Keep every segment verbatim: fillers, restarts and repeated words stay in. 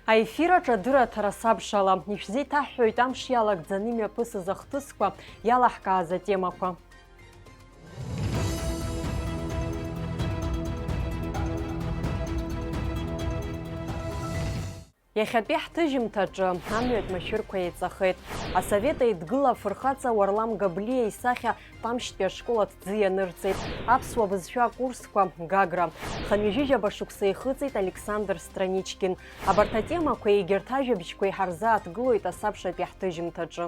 Аефир аҿы адырраҭара сабшала, ишәзеиҭаҳҳәоит амш иалагӡаны имҩаԥысыз ахҭысқәа, иалаҳкааз атемақәа. Иахьатәи ҳҭыжьымҭаҿы амҩатә машәырқәа еиҵахеит. Асовет Еидгыла афырхаҵа Уарлам Габлиа исахьа Тамшьтәи ашкол аҭӡы ианырҵеит. Аԥсуа бызшәа акурсқәа, Гагра. Хынҩажәижәаба шықәса ихыҵит Александр Страничкин. Абарҭ атемақәеи егьырҭ ажәабжьқәеи ҳарзааҭгылоит асабшатәи ҳҭыжьымҭаҿы.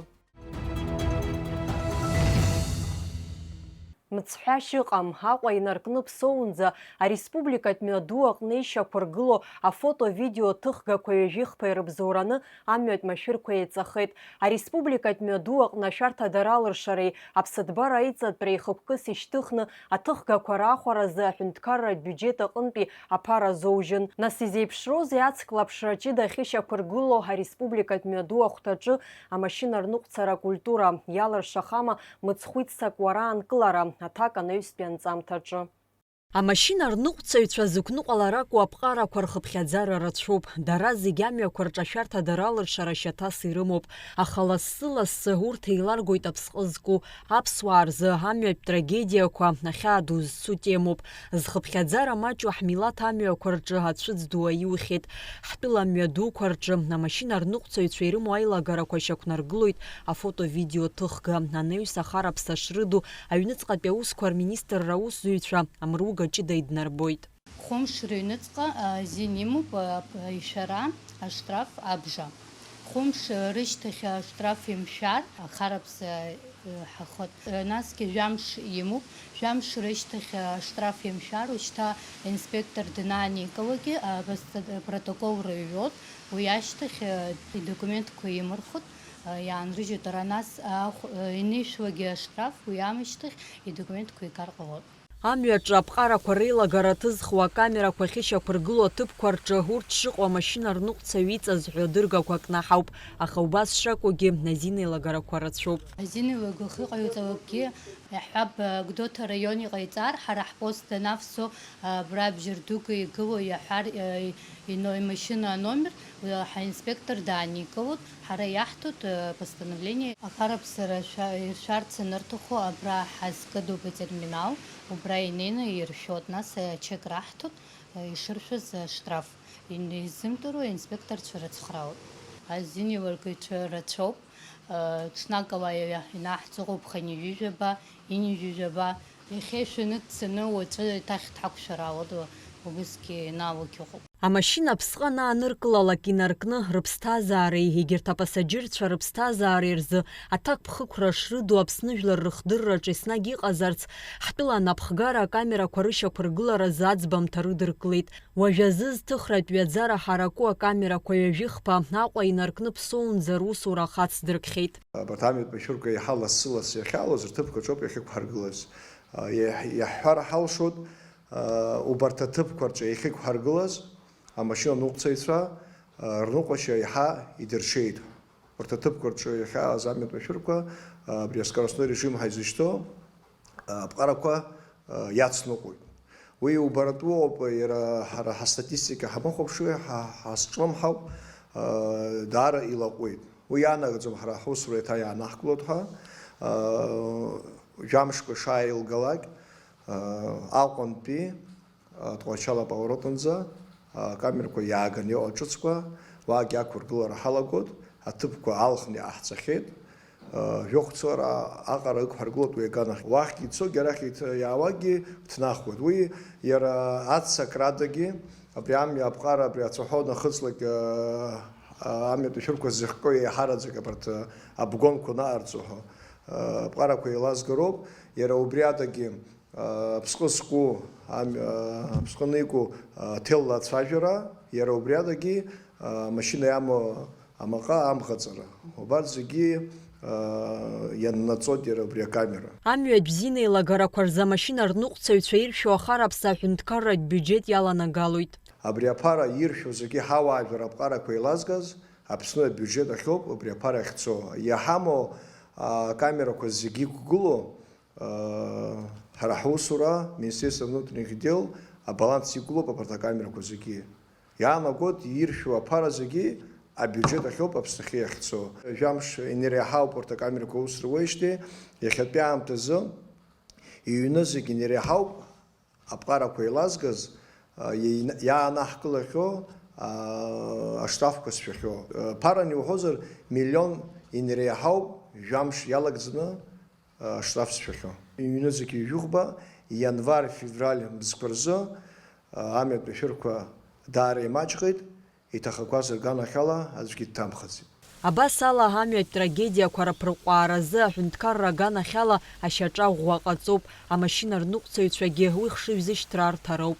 Мцҳәашьа ыҟам, Аҟәа инаркны Ԥсоунӡа ареспубликатә мҩаду аҟны ишьақәыргылоу афото-видео ҭыхгақәа ҩажәихԥа ирыбзоураны амҩатә машәырқәа еиҵахеит. Ареспубликатә мҩаду аҟны ашәарҭадара алыршареи аԥсыҭбара аиҵатәреи хықәкыс ишьҭыхны аҭыхгақәа раахәаразы аҳәынҭқарратә биуџьет аҟынтәи аԥара азоужьын. Нас изеиԥшроузеи ацклаԥшра ҷыда ахьышьақәыргылоу ареспубликатә мҩаду ахәҭаҿы амашьына рныҟәцара акультура? Иалыршахама мыцхәы иццакуа раанкылара, аҭак анаҩстәи анҵамҭаҿы? Амашьына рныҟәцаҩцәа зықәныҟәаларакәу аԥҟарақәа рхыԥхьаӡара рацәоуп. Дара зегь амҩақәа рҿы ашәарҭадара алыршара шьаҭас ирымоуп. Аха лассы-лассы урҭ еиларгоит аԥсҟы зку. Аԥсуаа рзы амҩатә трагедиақәа ахьаа ду зцу темоуп. Зхыԥхьаӡара маҷу ҳмилаҭ амҩақәа рҿы ацәыӡ ду аиухьеит. Ҳтәыла мҩадуқәа рҿы амашьына рныҟәцаҩцәа ирымоу аилагарақәа шьақәнаргылоит афото-видео ҭыхга. Анаҩс ахараԥса шрыду аҩныҵҟатәи аусқәа рминистрра аусзуҩцәа амруга ҷыда иднарбоит. Хәымш рыҩныҵҟа азин имоуп, а, п-, ишәара, аштраф абжа. Хәымш рышьҭахь аштраф имшәар, ахараԥса, э, ҳахот. Э, насгьы жәамш имоуп, жәамш рышьҭахь аштраф имшәар, ушьҭа аинспектор данааникылогьы, а, абас т-, протокол рыҩуот, уи ашьҭахь, э, идокументқәа имырхәот, э, иаанрыжьуеит, ара нас ахә-, э, инишәуагьы аштраф, уи аамышьҭахь идокументқәа игар ҟалоит. Амҩаҿы аԥҟарақәа реилагара ҭызхуа акамерақәа ахьышьақәыргылоу аҭыԥқәа рҿы урҭ шыҟоу амашьына рныҟәцаҩ иҵаз ҳәа дыргақәа кнаҳауп, аха убас шакәугьы азин еилагарақәа рацәоуп. Азин еилагахы иҟаиҵалакгьы, иаҳҳәап, Гәдоуҭа араион иҟаиҵар, ҳара ҳпост данавсо, абра абжьар дуқәа игылоу иаҳәар, ино-, имашьына аномер, ҳаинспектор дааникылоит, ҳара иаҳҭоит, постановление. Ахараԥсара шәа-, иршәарц анырҭаху абра ҳазкыдуп атерминал, убра инеины иршәоит, нас ачек раҳҭоит, ишыршәыз аштраф. Ин-, изымдыруа аинспекторцәа рыцхраауеит. Азин еилагаҩцәа рацәоуп, ҽнакала иа-, инаҳҵароуп хынҩажәижәаба, ҩынҩажәижәаба. Иахьа ишәаны дцаны уаҵәы еиҭах дҳақәшәар ауеит, убысгьы ианалугь ыҟоуп. Амашьына аԥсҟы анааныркылалак инаркны, рыԥсҭазаареи егьырҭ апасаџьырцәа рыԥсҭазаареи рзы аҭакԥхықәра шрыду Аԥсны жәлар рыхдырраҿы еснагь иҟазарц, ҳтәыла анапхгара акамерақәа рышьақәыргыларазы аӡбамҭа рыдыркылеит. Уажәазы зҭыхратә ҩаӡара ҳараку акамерақәа ҩажәихԥа Аҟәа инаркны Ԥсоунӡа русура ахац дыркхьеит. Абарҭ амҩатә машәырқәа еиҳа лассы-лассы иахьалоз рҭыԥқәа рҿоуп иахьықәҳаргылаз. Иаҳ-, иаҳҳәар ҳалшоит, убарҭ аҭыԥқәа рҿы иахьықәҳаргылаз амашьынаныҟәцаҩцәа рныҟәашьа еиҳа идырҽеит. Урҭ аҭыԥқәа рҿы иахьааз амҩатә машәырқәа, абри аскоростной режим ҳәа изышьҭоу, аԥҟарақәа иацныҟәоит. Уи убаратәы ыҟоуп, иара ҳара ҳастатистика ҳамыхәаԥшуеи, ҳа-, ҳазҿлымҳауп, даара илаҟәуеит. Уи иаанагаӡом ҳара ҳусура еиҭа иаанаҳкылоит ҳәа, жәамшқәа шааилгалак, Аҟәантәи Тҟәарчал аповорот аҟынӡа, акамерақәа иааганы иҟоу аҿыцқәа, уаагьы ақәыргылара ҳалагоит, аҭыԥқәа алхны иҟаҳҵахьеит, жәохә цора аҟара ықәҳаргылоит уи аганахь. Уахьгьы ицогьы, арахь иҭ-, иаауагьы ҭнахуеит. Уи иара аццакрадагьы, абри амҩа аԥҟара, абри ацәаҳәа нахыҵлак, амҩатә машәырқәа зыхҟьо еиҳараӡак абарҭ обгонқәа наҟарҵо ҳәа, аԥҟарақәа еилазгароуп. Иара убри адагьы, Аԥсҟы зку, ам-, аԥсҟы ику аҭел ацәажәара, иара убри адагьы амашьына иамоу амаҟа амҟаҵара. Убарҭ зегьы ианнаҵоит иара убри акамера. Амҩатә зинеилагарақәа рзы амашьына рныҟәцаҩцәа иршәу ахараԥса аҳәынҭқарратә биуџьет иаланагалоит. Абри аԥара иршәу зегьы ҳауаажәлар аԥҟарақәа еилазгаз Аԥсны абиуџьет ахьоуп абри аԥара ахьцо. Иаҳамоу акамерақәа зегьы иқәгылоу, Ҳара ҳусура, Министерство внутренних дел, абаланс иқәлоуп абарҭ акамерақәа зегьы. Иаанагоит, иршәу аԥара зегьы абиуџьет ахьоуп Аԥсныхьы иахьцо. Жәамш инареиҳауп урҭ акамерақәа аус руеижьҭеи, иахьатәи аамҭазы иҩны зегь инареиҳауп аԥҟарақәа еилазгаз, а, иеина-, иаанаҳкылахьоу, а, аштрафқәа зшәахьоу. А, ԥаран иуҳәозар, миллион инареиҳауп жәамш иалагӡаны, а, аштраф зшәахьоу. Иҩны зегь ҩажәихәба, ианвар-февраль мзқәа рзы, а, амҩатә ашәырқәа даара имаҷхеит. Иҭахақәаз рганахьала аӡәгьы дҭамхаӡеит. Абас ала, амҩатә трагедиақәа рыԥырҟәааразы аҳәынҭқарра аганахьала ашьаҿа ӷәӷәа ҟаҵоуп, амашьына рныҟәцаҩцәагьы уи хшыҩзышьҭра арҭароуп.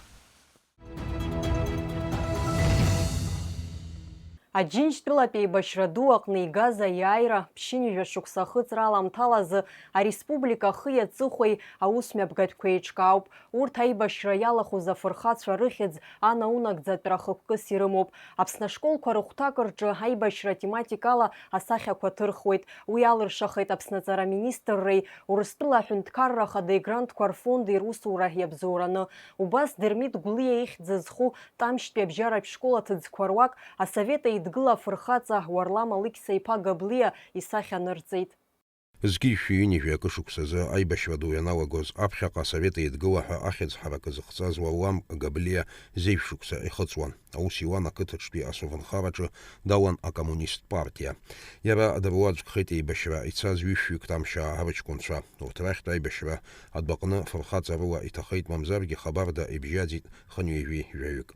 Аџьынџьтәылатә еибашьра ду аҟны игаз аиааира ԥшьынҩажәа шықәса ахыҵра аламҭалазы ареспублика ахи аҵыхәеи аусмҩаԥгатәқәа еиҿкаауп. Урҭ аибашьра иалахәыз афырхацәа рыхьӡ анаунагӡатәра хықәкыс ирымоуп. Аԥсны ашколқәа рыхәҭак рҿы аибашьра тематикала асахьақәа ҭырхуеит. Уи алыршахеит Аԥсны аҵара министрреи Урыстәыла аҳәынҭқарра ахадеи грантқәа рфонди русура иабзоураны. Убас Дырмит Гәлиа ихьӡ зху Тамшьтәи абжьаратә школ аҭыӡқәа руак Асовет Еидгыла афырхаҵа Уарлам Алықьса-иԥа Габлиа исахьа нырҵеит. Зқьи жәшәи ҩынҩажәи акы шықәсазы аибашьра ду ианалагоз, аԥхьаҟа Асовет Еидгыла ҳәа ахьӡ ҳаракы зыхҵаз Уарлам Габлиа зеижә шықәса ихыҵуан. Аус иуан ақыҭаҿтәи асовнхараҿы, далан акоммунист партиа. Иара дыруаӡәкхеит еибашьра ицаз ҩышәҩык Тамшьаа рыҷкәынцәа. Урҭ рахьтә аибашьра адәаҟны фырхаҵарыла иҭахеит, мамзаргьы хабарда ибжьаӡит хынҩажәи жәаҩык.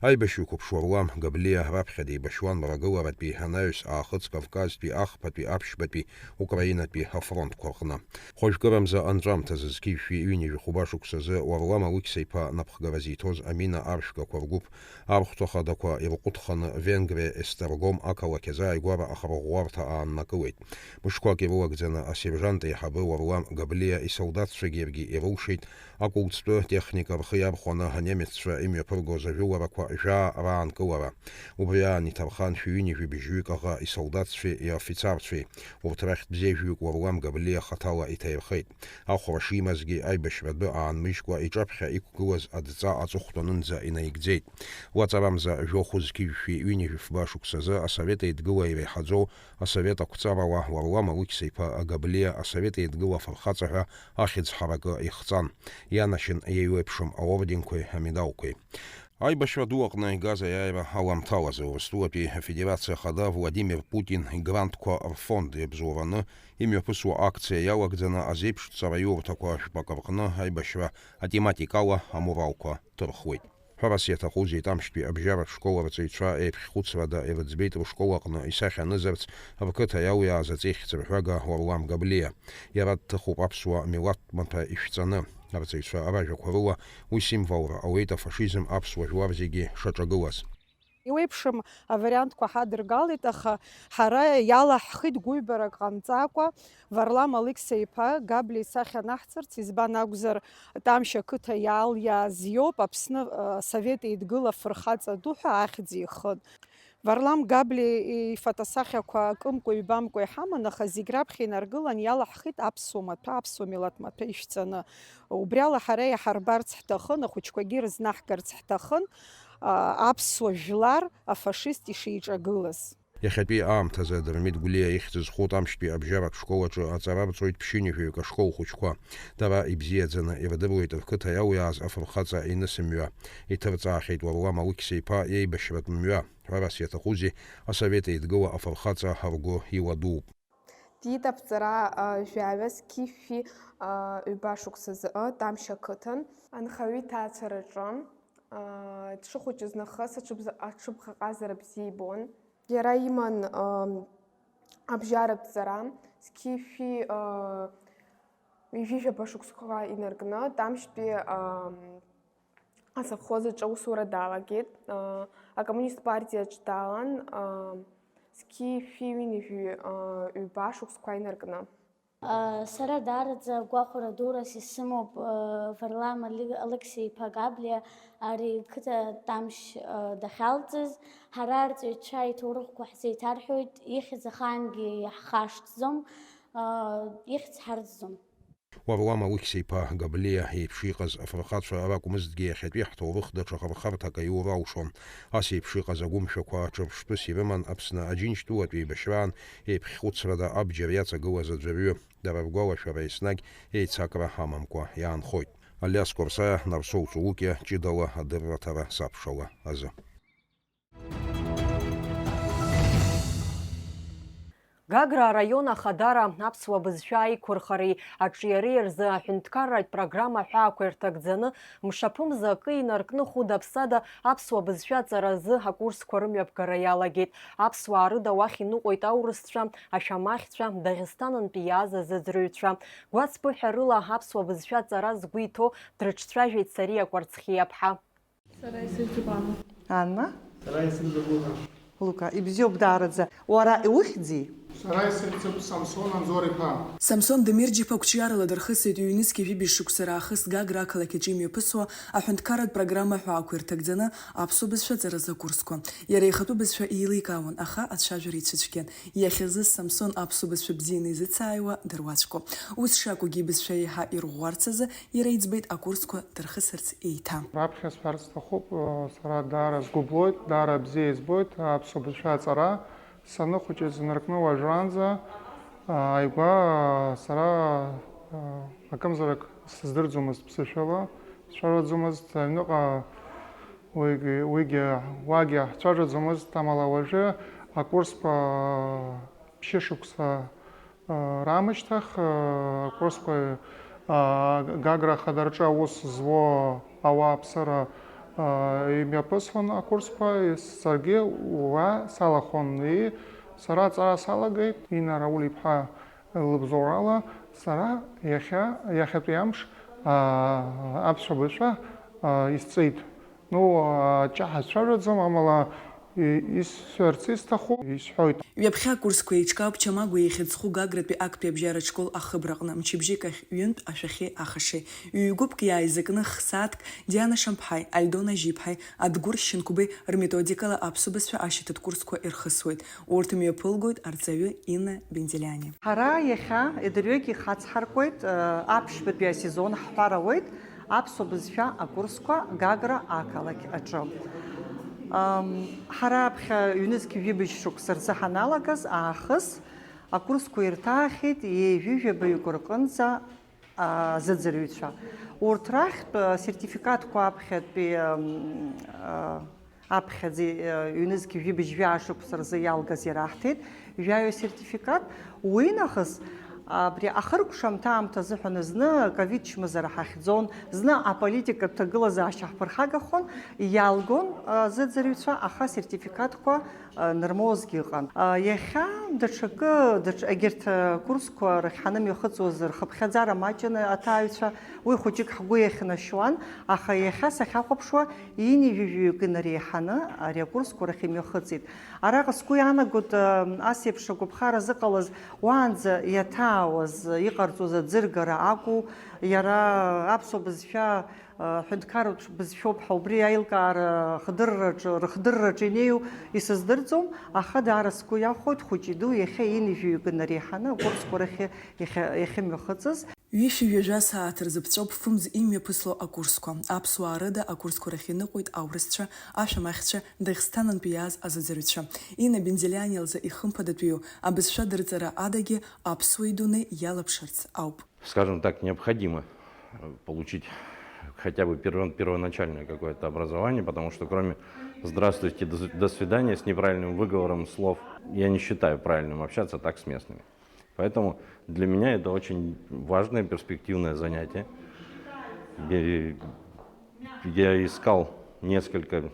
Аибашьҩы қәыԥш Уарлам Габлиа раԥхьа деибашьуан Мрагыларатәи анаҩс Аахыҵ Кавказтәи ахԥатәи аԥшьбатәи Украинатәи афронтқәа рҟны. Хәажәкырамза анҵәамҭазы зқьи жәшәи ҩынҩажәи хәба шықәсазы Уарлам Алықьса-иԥа напхгара зиҭоз амина аршәгақәа ргәыԥ архәҭа хадақәа ирҟәыҭханы Венгриа Естергом ақалақь азы ааигәара ахырӷәӷәарҭа ааннакылеит. Мышқәак ирылагӡаны асержант еиҳабы Уарлам Габлиа исолдатцәагьы иаргьы ирылшеит, акәылӡтәы техника рхы иархәаны анемеццәа имҩаԥыргоз ажәыларақәа жәаа раанкылара. Убри аан иҭархан шәи ҩынҩажәи быжьҩык аӷа исолдатцәеи иофицарцәеи. Урҭ рахьтә бзиа жәаҩык Уарлам Габлиа хаҭала иҭаирхеит. Ахәра шимазгьы, аибашьратәы аанмыжькәа иҿаԥхьа иқәгылаз адҵа аҵыхәтәанынӡа инаигӡеит. Уаҵарамза жәохә зқьи жәшәи ҩынҩажәи фба шықәсазы Асовет Еидгыла иреиҳаӡоу Асовет ақәҵарала Уарлам Алықьса-иԥа Габлиа Асовет Еидгыла афырхаҵа ҳәа ахьӡ ҳаракы ихҵан. Ианашьан еиуеиԥшым аорденқәеи амедалқәеи. Аибашьра ду аҟны игаз аиааира аламҭалазы Урыстәылатәи Афедерациа Ахада Владимир Путин игрантқәа рфонд иабзоураны имҩаԥысуа акциа иалагӡаны азеиԥшҵара иурҭақәа жәпак рҟны аибашьра атематикала амуралқәа ҭырхуеит. Ҳәарас иаҭахузеи, Тамшьтәи абжьаратә школ арҵаҩцәа еиԥхьхәыцрада ирыӡбеит рышкол аҟны исахьа анызарц рқыҭа иалиааз аҵеихьӡырҳәага Уарлам Габлиа. Иара дҭыхуп аԥсуа милаҭ маҭәа ишәҵаны. Арҵаҩцәа ражәақәа рыла, уи символра ауеит афашизм аԥсуа жәлар зегьы шаҿагылаз. Еиуеиԥшым авариантқәа ҳадыргалеит, аха ҳара иалаҳхит гәыҩбарак ҟамҵакәа Варлам Алықьса-иԥа Габлиа исахьа анаҳҵарц, избан акәзар, Тамшь ақыҭа иалиааз иоуп Аԥсны, а, Совет Еидгыла афырхаҵа ду ҳәа ахьӡ ихын. Варлам Габлиа ифотосахьақәа акымкәа-ҩбамкәа иҳаман, аха зегь раԥхьа инаргылан иалаҳхит аԥсуа маҭәа, аԥсуа милаҭ маҭәа ишәҵаны. Убриала ҳара иҳарбарц ҳҭахын, ахәыҷқәагьы ирызнаҳгарц ҳҭахын, а, аԥсуа жәлар афашист ишеиҿагылаз. Иахьатәи аамҭазы Дырмит Гәлиа ихьӡ зху Тамшьтәи абжьаратә школ аҿы аҵара рҵоит ԥшьынҩажәаҩык ашкол хәыҷқәа. Дара ибзиаӡаны ирдыруеит рқыҭа иалиааз афырхаҵа инысымҩа. Иҭырҵаахьеит Уарлам Алықьса-иԥа иеибашьратә мҩа. Ҳәарас иаҭахузеи, Асовет Еидгыла афырхаҵа ҳаргәы иуадууп. Диит аԥҵара, а, жәаҩа зқьи жәшәи, а, ҩба шықәсазы, а, Тамшь ақыҭан. Анхаҩы иҭаацәараҿы, а, дшыхәыҷыз нахыс аҽыбз-, аҽыбӷаҟазара бзиа ибон. Иара иман, а, абжьаратә ҵара, зқьи жәшәи, а, ҩажәижәаба шықәсқәа инаркны, Тамшьтәи, а, асовхоз аҿы аусура далагеит. Акоммунист партиаҿ далан, зқьи жәшәи ҩынҩажәи ҩба шықәсқәа инаркны. Сара даараӡа гәахәара дурас исымоуп Варлам Али-, Алықьса-иԥа Габлиа ари қыҭа Тамшь дахьалҵыз. Ҳара арҵаҩцәа иҭоурыхқәа ҳзеиҭарҳәоит, ихьӡ ахаангьы иаҳхашҭӡом, ихьӡ ҳарӡӡом. Уарлам Алықьса-иԥа Габлиа иеиԥш иҟаз афырхацәа ракәмызҭгьы, иахьатәи ҳҭоурых даҽа хырхарҭак аиура алшон. Ас еиԥш иҟаз агәымшәақәа ҿырԥштәыс ирыман Аԥсны Аџьынџьтәылатә еибашьраан еиԥхьхәыцрада абџьар иаҵагылаз аӡәырҩы. Дара ргәалашәара еснагь еицакра амамкәа иаанхоит. Алиас Қәарсаиа, Нарсоу Цулукиа, ҷыдала адырраҭара сабшала азы. Гагра араион ахадара аԥсуа бызшәа аиқәырхареи аҿиареи рзы аҳәынҭқарратә программа аҳәаақәа ирҭагӡаны, мшаԥымза акы инаркны, хәыда-ԥсада аԥсуа бызшәа аҵаразы акурсқәа рымҩаԥгара иалагеит. Аԥсуаа рыда уахь иныҟәеит аурысцәа, ашәамахьцәа, Дагестанынтәи иааз азыӡырҩцәа. Гәацԥыҳәа рыла аԥсуа бызшәа аҵара згәы иҭоу дрыҿцәажәеит Сариа Кәарцхиаԥҳа. Сара исыхьӡуп Анна. Анна? Сара исыхьӡуп Лука. Лука, ибзиоуп даараӡа. Уара иухьӡи? Сара исыхьӡуп Самсон Анзор-иԥа. Самсон Демирџь-иԥа қәҿиарала дырхысит ҩнызқьи жәибжь шықәса раахыс Гагра ақалақь аҿы имҩаԥысуа аҳәынҭқарратә программа аҳәаақәа ирҭагӡаны аԥсуа бызшәа аҵаразы акурсқәа. Иара ихатәы бызшәа еиликаауан, аха ацәажәара ицәыцәгьан. Иахьазы Самсон аԥсуа бызшәа бзианы изыцааиуа дыруаӡәкуп. Ус шакәугьы, ибызшәа еиҳа ирӷәӷәарц азы иара иӡбеит акурсқәа дырхысырц еиҭа. Раԥхьа сҳәарц сҭахуп, сара даара сгәы блоит, даара бзиа избоит аԥсуа бызшәа аҵара. Саныхәыҷыз инаркны уажәраанӡа, ааигәа, сара, акымзарак сыздырӡомызт ԥсышәала, сцәажәаӡомызт аҩныҟа, уигьы, уигьы, уагьы ҳцәажәаӡомызт, амала уажәы акурсқәа ԥшьышықәса раамышьҭахь, акурсқәа, Гагра ахадараҿы аус зуа ауааԥсыра имҩаԥысуан акурсқәа, саргьы уа салахон. И, сара аҵара салагеит, Инна Рауль-иԥҳа лыбзоурала, сара иахьа, иахьатәи амш аԥсуа бызшәа исҵеит. Ну, аҷаҳа сцәажәаӡом, амала, и-, исҳәарц исҭаху исҳәоит. Ҩаԥхьа акурсқәа еиҿкаауп Чамагәа ихьӡ зху Гагратәи актәи абжьаратә школ ахыбраҟны, мчыбжьык ахь ҩынтә ашәахьеи ахашеи. Ҩ-гәыԥк иааизакны х-сааҭк Диана Шамԥҳаи, Альдона Жьиԥҳаи, Адгәыр Шьынқәбеи рметодикала аԥсуа бызшәа ашьаҭатә курсқәа ирхысуеит. Урҭ мҩаԥылгоит арҵаҩы Инна Бенделиани. Ҳара иахьа идырҩегьых ҳацҳаркуеит, э, аԥшьбатәи асезон ҳҳәар ауеит. Аԥсуа бызшәа акурсқәа Гагра ақалақь аҿы. Ам, ҳара аԥхьа ҩнызқь ҩыбжь шықәса рзы ҳаналагаз аахыс акурсқәа ирҭаахьеит ҩажәи жәабаҩык рҟынӡа, а, азыӡырҩцәа. Урҭ рахьтә, а, сертификатқәа аԥхьатәи, ам, а, аԥхьаӡа, э, ҩнызқь жәибжь жәаа шықәса рзы иалгаз ираҳҭеит, жәаҩа сертификат. Уи нахыс, абри ахыркәшамҭа аамҭа азыҳәан зны ковид чмазара ҳахьӡон, зны аполитикатә ҭагылазаашьа ҳԥырхагахон, иалгон, э, зыӡырҩцәа, аха асертификатқәа, э, нырмоуазгьы ыҟан. Э, иахьа даҽакы, даҽ-, егьырҭ, э, курсқәа рахь ҳанымҩахыҵуаз рхыԥхьаӡара маҷын аҭааҩцәа, уи хәыҷык ҳгәы иахьнашьуан, аха иахьа сахьахәаԥшуа, Ҩынҩажәаҩык инареиҳаны ари акурсқәа рахь имҩахыҵит. Араҟа сгәы иаанагоит, ас еиԥш агәаԥхара зыҟалаз уаанӡа иаҭаауаз иҟарҵоз аӡыргара акәу, иара аԥсуа бызшәа, ҳәынҭқарратә бызшәоуп ҳәа убри аилкаара хдырраҿы, рыхдырраҿы инеиу исыздырӡом, аха даара сгәы иахәоит хәыҷи-дуи иахьа ҩынҩажәаҩык инареиҳаны акурсқәа рахь иахьа-, иахьымҩахыҵыз. Ҩышәи ҩажәа сааҭ рзы ԥҵәоуп фымз имҩаԥысло акурсқәа. Аԥсуаа рыда акурсқәа рахь иныҟәеит аурысцәа, ашәамахьцәа, Дагьсҭанынтәи иааз азыӡырҩцәа. Инна Бенделиани лзы ихымԥадатәиу абызшәа дырҵара адагьы аԥсуа идунеи иалаԥшырц ауп. Скажем так, необходимо, э, получить хотя бы перво-, первоначальное какое-то образование, потому что кроме «здравствуйте», «до, до свидания» с неправильным выговором слов, я не считаю правильным общаться так с местными. Поэтому для меня это очень важное, перспективное занятие. Я, я искал несколько,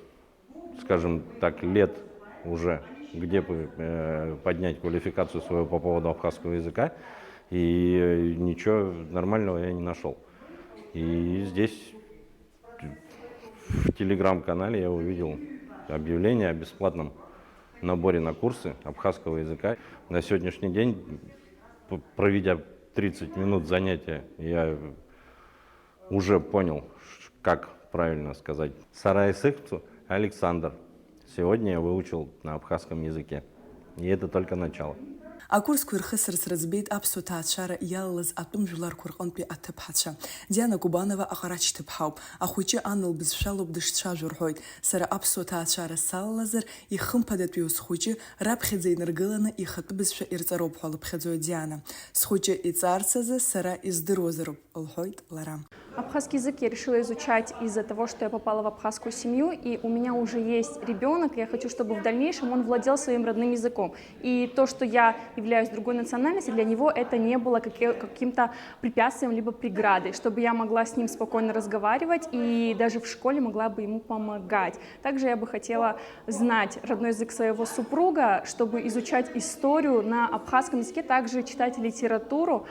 скажем так, лет уже, где бы, э, поднять квалификацию свою по поводу абхазского языка, и ничего нормального я не нашел. И здесь в Telegram-канале я увидел объявление о бесплатном наборе на курсы абхазского языка. На сегодняшний день, п-, проведя тридцать минут занятия, я уже понял, ш-, как правильно сказать. Сара исыхьӡу Александр. Сегодня я выучил на абхазском языке. И это только начало. Акурсқәа ирхысырц рыӡбеит аԥсуа ҭаацәара иалалаз атәым жәларқәа рҟынтәи аҭыԥҳацәа. Диана Кубанова аҟарачҭыԥҳауп. Ахәыҷы ан лбызшәалоуп дышцәажәо рҳәоит. Сара аԥсуа ҭаацәара салалазар, ихымԥадатәиу схәыҷы раԥхьаӡа инаргыланы ихатәы бызшәа ирҵароуп ҳәа лыԥхьаӡоит Диана. Схәыҷы иҵаарц азы сара издыруазароуп, лҳәоит лара. Абхазский язык я решила изучать из-за того, что я попала в абхазскую семью, и у меня уже есть ребёнок, и я хочу, чтобы в дальнейшем он владел своим родным языком. И то, что я являюсь другой национальности, для него это не было каки-, каким-то препятствием либо преградой, чтобы я могла с ним спокойно разговаривать и даже в школе могла бы ему помогать. Также я бы хотела знать родной язык своего супруга, чтобы изучать историю на абхазском языке, также читать литературу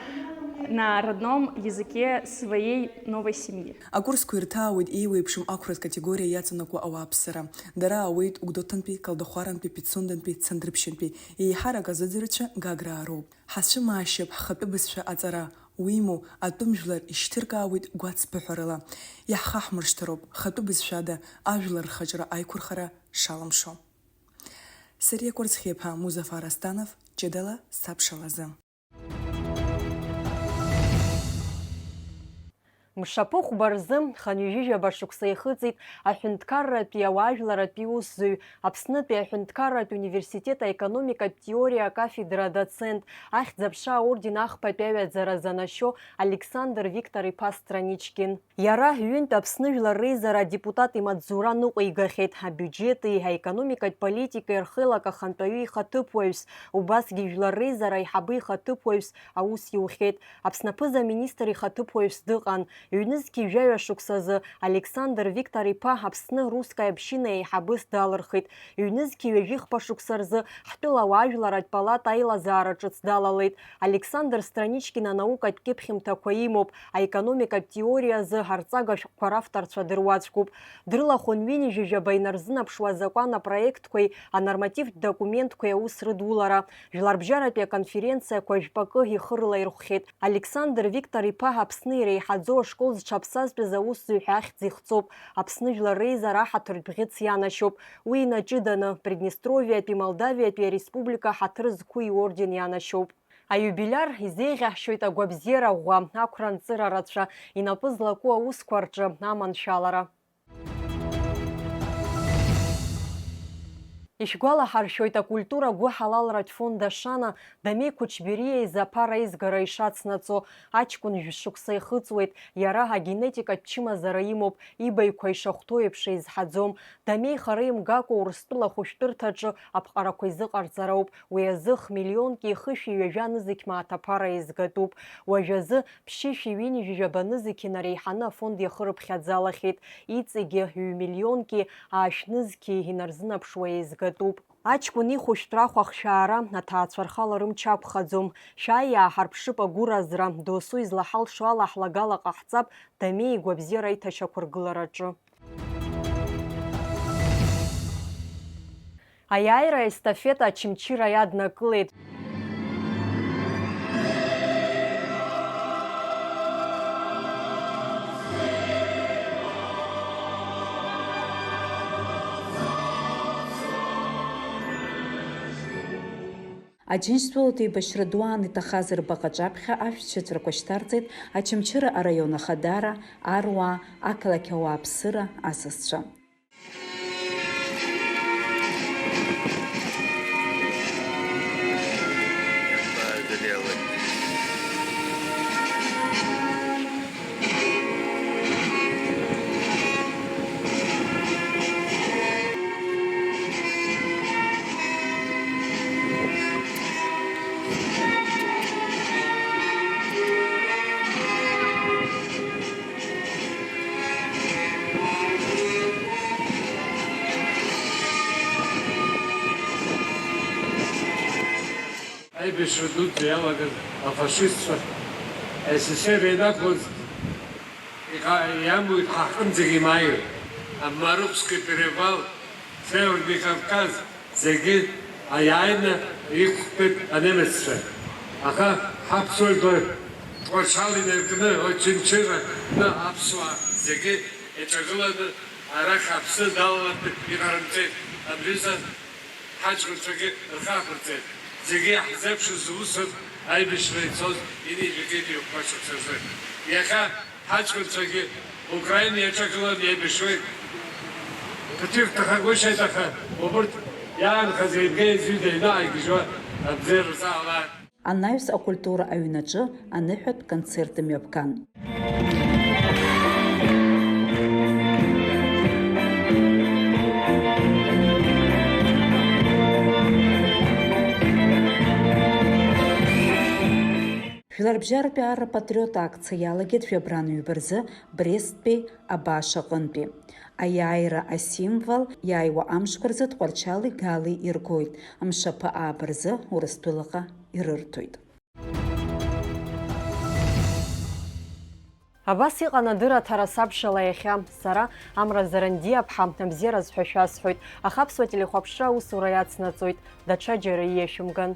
на родном языке своей новой семьи. Акурсқәа ирҭаауеит еиуеиԥшым ақәратә категориа иаҵанакуа ауааԥсыра. Дара ауеит Гәдоуҭантәи, Калдахәарантәи, Пицундантәи, Цандрыԥшьантәи. Еиҳарак азыӡырҩцәа Гаграа роуп. Ҳацәымаашьап ҳхатәы бызшәа аҵара, уимоу, атәым жәлар ишьҭыркаауеит гәацԥыҳәарала. Иаҳхаҳмыршҭроуп, хатәы бызшәада ажәлар рхаҿра аиқәырхара шалымшо. Сариа Кәарцхиаԥа, Музафар Астанов, ҷыдала сабшалазы. Мшаԥыхәба рзы хынҩажәижәаба шықәса ихыҵит аҳәынҭқарратәи ауаажәларратәи усзуҩ, Аԥснытәи аҳәынҭқарратә университет аекономикатә теориа акафедра адоцент, Ахьӡ-аԥша аорден ахԥатәи аҩаӡара занашьо Александр Виктор-иԥа Страничкин. Иара ҩынтә Аԥсны Жәлар Реизара адепутат имаҵзура ныҟәигахьеит, абиуџьети аекономикатә политикеи рхеилак ахантәаҩы ихаҭыԥуаҩс, убасгьы Жәлар Реизара аиҳабы ихаҭыԥуаҩс аус иухьеит. Аԥсны аԥыза-министр ихаҭыԥуаҩс дыҟан. Ҩнызқьи жәаҩа шықәсазы Александр Виктор-иԥа Аԥсны Русская община еиҳабыс далырхит. Ҩнызқьи ҩажәихԥа шықәса рзы ҳтәыла ауаажәларратә палата аилазаара ҿыц далалеит. Александр Страничкин анаукатә кьыԥхьымҭақәа имоуп, аекономикатә теориа азы арҵага шәҟәқәа равторцәа дыруаӡәкуп. Дрылахәын ҩынҩажәижәаба инарзынаԥшуа азакәан апроектқәеи анормативтә документқәеи аус рыдулара. Жәларбжьаратәи аконференциақәа жәпакы ихы рылаирхәхьеит. Александр Виктор-иԥа Аԥсны иреиҳаӡоу ашкол зҽаԥсазтәыз аусзуҩ ҳәа ахьӡ ихҵоуп, Аԥсны Жәлар Реизара аҳаҭыртә бӷьыц ианашьоуп. Уи инаҷыданы, Приднестровиатәи Молдавиатәи ареспублика ҳаҭыр зқәу иорден ианашьоуп. Аиубилиар изеиӷьаҳшьоит агәабзиара ӷәӷәа, ақәра-нҵыра рацәа, инапы злаку аусқәа рҿы аманшәалара. Ишәгәалаҳаршәоит, акультура гәыҳалалратә фонд Ашана Дамеи Қәычбериа изы аԥара аизгара ишацнаҵо. Аҷкәын жәшықәса ихыҵуеит, иара агенетикатә чымазара имоуп, ибаҩқәа ишахәҭоу еиԥш еизҳаӡом. Дамеи хара имгакәа Урыстәыла ахәышәтәырҭаҿы аԥҟарақәа изыҟарҵароуп. Уи азы х-миллионки хышәи ҩажәа нызқь мааҭ аԥара еизгатәуп. Уажәазы ԥшьышәи ҩынҩажәи жәаба нызқь инареиҳаны афонд иахырыԥхьаӡалахьеит. Иҵегьы ҩ-миллионки аашә нызқьи инарзынаԥшуа еизгатәуп. Аҷкәын ихәышәтәра ахәахшәаара аҭаацәа рхала рымч ақәхаӡом. Шәааи, иааҳарԥшып агәыразра, досу излаҳалшо ала ҳлагала ҟаҳҵап Дамеи игәабзиара аиҭашьақәыргылараҿы. Аиааира аестафета Очамчыра иаднакылеит. Аџьынџьтәылатә еибашьра ду аан иҭахаз рбаҟа аҿаԥхьа ашәҭшьыҵәрақәа шьҭарҵеит Очамчыра араион ахадара, аруаа, ақалақь ауааԥсыра, асасцәа. Аибашьра дуӡӡа иалагаз афашистцәа С С С Р ианақәлоз иҟа-, иамуит ҳа ҳҟынӡагьы имааир. Амарыхәск перевал, Северный Кавказ, зегьы иааины иқәтәеит анемеццәа. Аха ҳаԥсуа жәлар Тҟәарчал инаркны, Очамчыра аҟны аԥсуаа зегьы еиҿагыланы арахь аԥсы далалартә иҟарымҵеит. Абри азы ҳаҷкәынцәагьы рхы ақәырҵеит. Зегьы иаҳзеиԥшыз усуп аибашьра ицоз ҩынҩажәи жәаба шықәса рзы. Иахьа ҳаҷкәынцәагьы Украина иаҿагыланы еибашьуеит. Ԥыҭҩык ҭахагәышьеит, аха убырҭ иаанхаз еибгеи аӡәи деинаҳагьежьуа абзиара рзаалааит. Анаҩс акультура аҩнаҿы аныҳәатә концерт мҩаԥган. Жәларбжьаратәи арра патриот акциа иалагеит жәабран ҩба рзы Бресттәи Абаш аҟынтәи. Аиааира асимвол, иааиуа амшқәа рзы Тҟәарчали Гали иргоит, мшаԥы ааба рзы Урыстәылаҟа ирырҭоит. Абас иҟан адырраҭара сабшала иахьа. Сара, Амра Зарандиаԥҳа, абзиараз ҳәа шәасҳәоит, аха Аԥсуа телехәаԥшра аусура иацнаҵоит, даҽаџьара ииашәымган.